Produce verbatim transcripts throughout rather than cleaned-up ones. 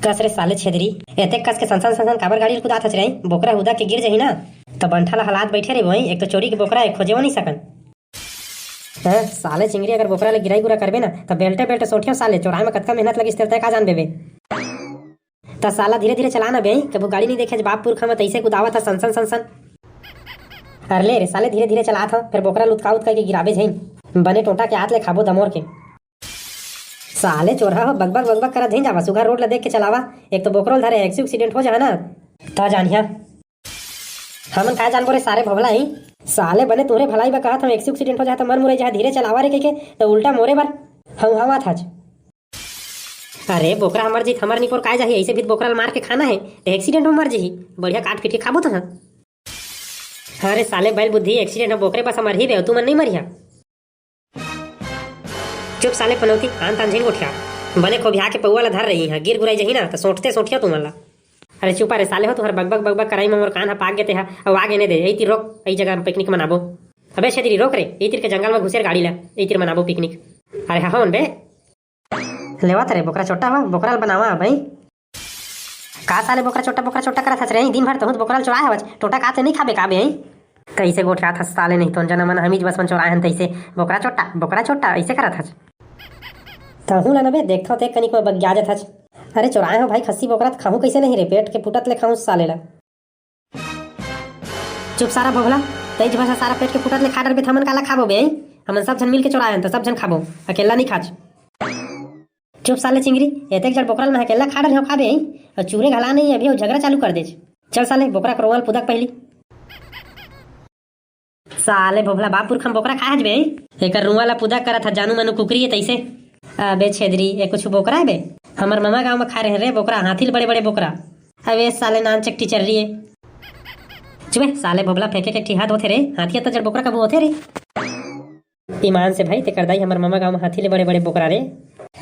कस रे साले छेदरी, एतेक कस के सनसन सनसन काबर गाड़ी ल कुदात हच रे? बोकरा हुदा के गिर जही ना, त बंठा ल हलात बइठे रहिबो। एक तो चोरी के बोकरा हे, खोजे नइ सकन। हैं, साले चिंगरी, अगर बोकरा ल गिराई गुरा करबे ना, त बेल्टे बेल्टे सोंठियो साले, चोराए म कतका मेहनत लगिस तेला तैं का जानबे बे। त साला धीरे धीरे चला ना बे, कभू गाड़ी नइ देखे हच बाप पुरखा म, तइसे कुदावत हस सनसन सनसन। अरे ले रे साले, धीरे धीरे चलात हंव, फेर बोकरा ल उतका उतका के गिराबे झइन, बने टोंटा के आत ले खाबो दमोर के। साले चोरहा हो, बकबक बकबक करत झइन जावा, सुघर रोड ल देख के चलावा। एक तो बोकरो ल धरे, एक्सी उक्सीडेंट हो जाहा ना, त जानिहा। हमन काय जानबो रे सारे भोभला ही। साले बने तोरे भलाई बा कहत हंव, एक्सी उक्सीडेंट हो जाहा त मर मुरई जाहा, धीरे चलावा रे कहिके, त उल्टा मोरे बर हंव हंव आत हच। अरे बोकरा हमर जीत हमर निपोर काय जाही, अइसे भी त बोकरा ल मार के खाना हे, त एक्सीडेंट म मर जही, बढ़िया काट पीट के खाबो त। अरे साले बैल बुद्धि, एक्सीडेंट म बोकरे बस मरही बे, तुमन नइ मरिहा। चुप साले पनौती, आन तान झिन गोठिया। बने खोबिहा के पौवा ल धर रही हां, गिर गुराई जही ना, त सोंठते सोंठिया तुमन ला। अरे चुपा रे साले हो, तुंहर बकबक बकबक कराई म मोर कान ह पाक गे तेहा, अउ आगे नइ दे, एती रोक, ए जगह म पिकनिक मनाबो। अबे छेदरी रोक रे, एती के जंगल म घुसेर गाड़ी ला, एती मनाबो पिकनिक। अरे हा होन बे। लेवा त रे बोकरा चोट्टा हो, बोकरा ल बनावा भाई। का साले बोकरा चोट्टा, बोकरा चोट्टा करत हच रे? दिन भर तहूं त बोकरा ल चोराए हवच, टोंटा काते नइ खाबे का बे? कइसे गोठियात हच साले, नहीं तोन जना मन हमीच बस मन चोराए हन तइसे, बोकरा चोट्टा, बोकरा चोट्टा, अइसे करत हच। तहूं ला न बे, देखथंव ते कनिक म बगिया जत हच। अरे चोराए हंव भाई, खस्सी बोकरा त खाहूं कइसे नहीं रे, पेट के फुटत ले खाहूं साले ला। चुप सारा भोभला, तइच भर सारा पेट के फुटत ले खा डरबे, त हमन काला खाबो बे? हमन सब झन मिल के चोराए हन, त सब झन खाबो, अकेल्ला नइ खाच। चुप साले चिंगरी, एतेक जड़ बोकरा ल मैं अकेल्ला खा डरे हंव का बे? अउ चूरे घला नइ, अभी अउ झगरा चालू कर देच। चल साले, बोकरा के रोंवा ल पुदक पहिली। साले भोभला, बाप पुरखा म बोकरा खाए हच बे? एकर रोंवा ल पुदक करत हच, जानू मानू कुकरी ए तइसे। अबे छेदरी, ए कुछु बोकरा हे बे? हमर ममा गांव म खाए रहेन रे बोकरा, हाथी ले बड़े बड़े बोकरा। अबे साले नानचक टीचर रही हे। चुप बे साले भोभला, फेंके के ठिहात होथे रे, हाथी अतना जड़ बोकरा कभू होथे रे? ईमान से भाई, तेकर दाई हमर ममा गांव म हाथी ले बड़े बड़े बोकरा रे।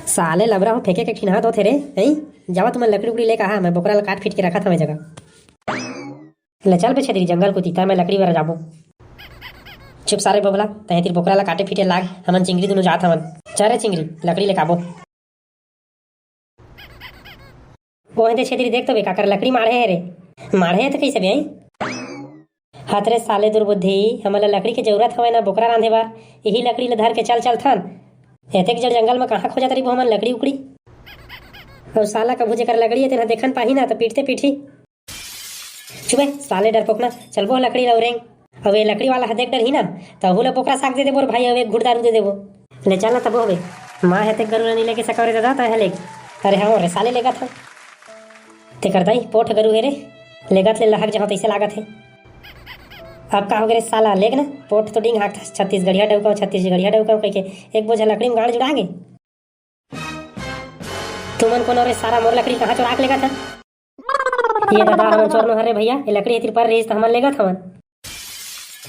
साले लबरा हो, फेंके के ठिहात होथे रे, हैं? जावा तुमन लकड़ी उकड़ी लेके आहा, मैं बोकरा ल काट पीट के रखत हंव ए जगह। ले चल बे छेदरी जंगल कोती, तैं मैं लकड़ी बर जाबो। चुप सारे भोभला, तैं एतिर बोकरा ला काटे पीटे लाग, हमन चिंगरी दुनों जात हवन। चल रे चिंगरी, लकड़ी लेके आबो। ओहे दे छेदरी, देख तो बे, काकर लकड़ी माढ़े हे रे। माढ़े हे त कइसे बे? हत रे साले दुर्बुद्धि, हमन ला लकड़ी के जरूरत हवय ना बोकरा रांधे बर, इही लकड़ी ला धर के चल चलथन। एतेक जड़ जंगल म कहाँ खोजत रहिबो हमन लकड़ी उकड़ी? अउ साला कभू जेकर लकड़ी हे तेन ह देखन पाही ना त पीटते पीटही। चुप बे साले डरपोकना, चलबो लकड़ी ला उरेंग। अउ ए लकड़ी वाला ह देख डरही ना, त ओहू ला बोकरा साग दे देबो रे भाई, अउ एक घूंट दारू दे देबो। ले चल ना तबो हवे। माँ हे ते गरू ला नी लेगे सकव रे दादा, तैं ह लेग। अरे हव रे साले, लेगत हव। तेकर दाई, पोठ गरू हे रे, लेगत ले लहक जाहूं तइसे लागत हे। अब का होगे रे साला, लेग ना, पोठ तो डींग हाँकथस, छत्तीसगढ़िया डउका, छत्तीसगढ़िया डउका कहिके एक बोझा लकड़ी म गांड़ जुड़ा गे। तुमन कोन हो रे सारा, मोर लकड़ी कहाँ चोरा के लेगत हव? ये दादा, हमन चोर नो हन रे भइया, ये लकड़ी एतिर पर रहिस त हमन लेगत हवन।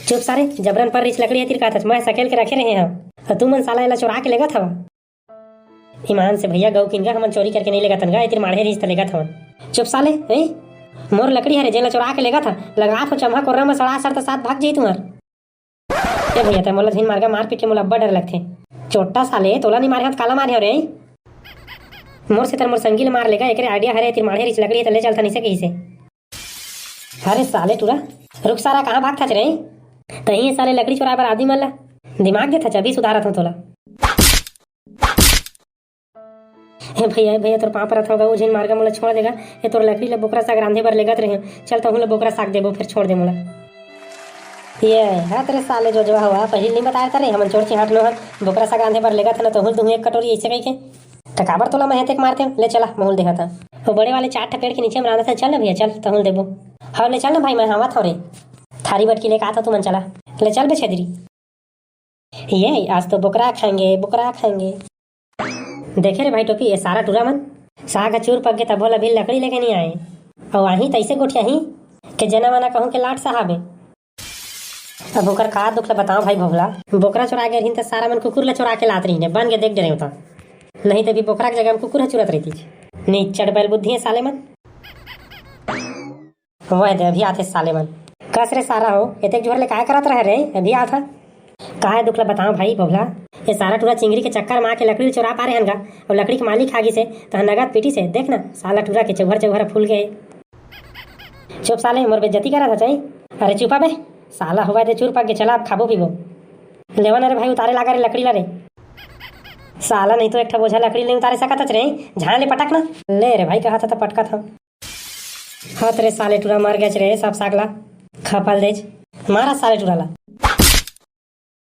चुप सारे, जबरन पर रहिस लकड़ी एतिर कहत हच, मैं सकेल के रखे रहे हंव, अउ तुमन साला एला चोरा के लेगत हव। ईमान से भइया, गऊ किन गा, हमन चोरी करके नइ लेगत हन गा, एतिर माढ़े रहिस त लेगत हवन। चुप साले, ए, मोर लकड़ी हरे, जेला चोरा के लेगत हव, लगात हंव चम्हा कोर्रा म सड़ा सड़ त साथ भाग जाही तुंहर। ए भइया, तैं मोला झिन मार गा, मारपीट के मोला अब्बड़ डर लगथे। चोट्टा साले, तोला नइ मारे हंव त काला मारे हंव रे? मोर सेती मोर संगी ल मार लेगा, एकरे idea हरे, एतिर माढ़े रहिस लकड़ी हे त ले चलथन अइसे कहिसे। अरे साले टूरा, रुक सारा, कहाँ भागथच रे? तहीं साले लकड़ी चोराए बर आदमी मन ला दिमाग देथच, अभी सुधारत हंव तोला। हे भइया, हे भइया, तोर पाँव परत हंव गा, ओ झिन मार गा, मोला छोड़ दे गा। ए तोर लकड़ी ल बोकरा साग रांधे बर लेगत रहेंव, चल तहूं ल बोकरा साग देबो, फेर छोड़ दे मोला। ये, हत रे साले जोजवा हवा, पहिली नइ बताय त रे, हमन चोर चिहाट नो हन, बोकरा साग रांधे बर लेगत हन, तहूं ल दुहूं एक कटोरी अइसे कहिके। त काबर तोला मैं एतेक मारतेंव, ले चला, महूं ल देहत हंव। ओ बड़े वाले चार ठा पेड़ के नीचे म रांधत हे, चल ना भइया, चल, तहूं ल देबो। हव, ले चल ना भाई, मैं हावत हंव रे। थारी बटकी लेके आत हंव, तुमन चला। ले चल बे छेदरी। ये, आज तो बोकरा खाएंगे, बोकरा खाएंगे। देखे रे भाई टोपी, ये सारा टूरा मन, साग ह चूर पक गे तभो ल अभी लकड़ी लेके नइ आए। अउ आही त अइसे गोठियाही के जना मना कहूं के लाट साहब हे। अब ओकर का दुख ल बतांव भाई भोभला, बोकरा चोरा गे रहिन त सारा मन कुकुर ल चोरा के लात रहिन हे, बन के देख डरेंव त। नहीं त अभी बोकरा के जगह म कुकुर ह चुरत रहितिस। निच्चट बैल बुद्धि हे साले मन। वह दे, अभी आथे साले मन। कस रे सारा हो, एतेक जोर ले काय करत रहे रे? अभी आथा। काय दुख ल बतांव भाई भोभला, ए साला टूरा चिंगरी के चक्कर में आके लकड़ी ल चोरा पारे हन गा, अउ लकड़ी के मालिक आ गिस हे, त नगद पीटिस हे। देख ना, साला टूरा के चौहर चौहर फूल गए। चुप साले, मोर बेइज्जती करत हस चाही। अरे चुपा बे, साला होवय दे चूर पक गे, चला अब खाबो पीबो। लेवा ना रे भाई, उतारे लागा रे लकड़ी ला रे। साला नहीं तो एक ठा बोझा लकड़ी ले उतारे सकत हच रे, झान ले पटक ना। ले रे भाई, कहा था तो पटका था। हत रे साले टूरा मर गच रे, सब साग ला खपल देच। मारा साले टूरा ला।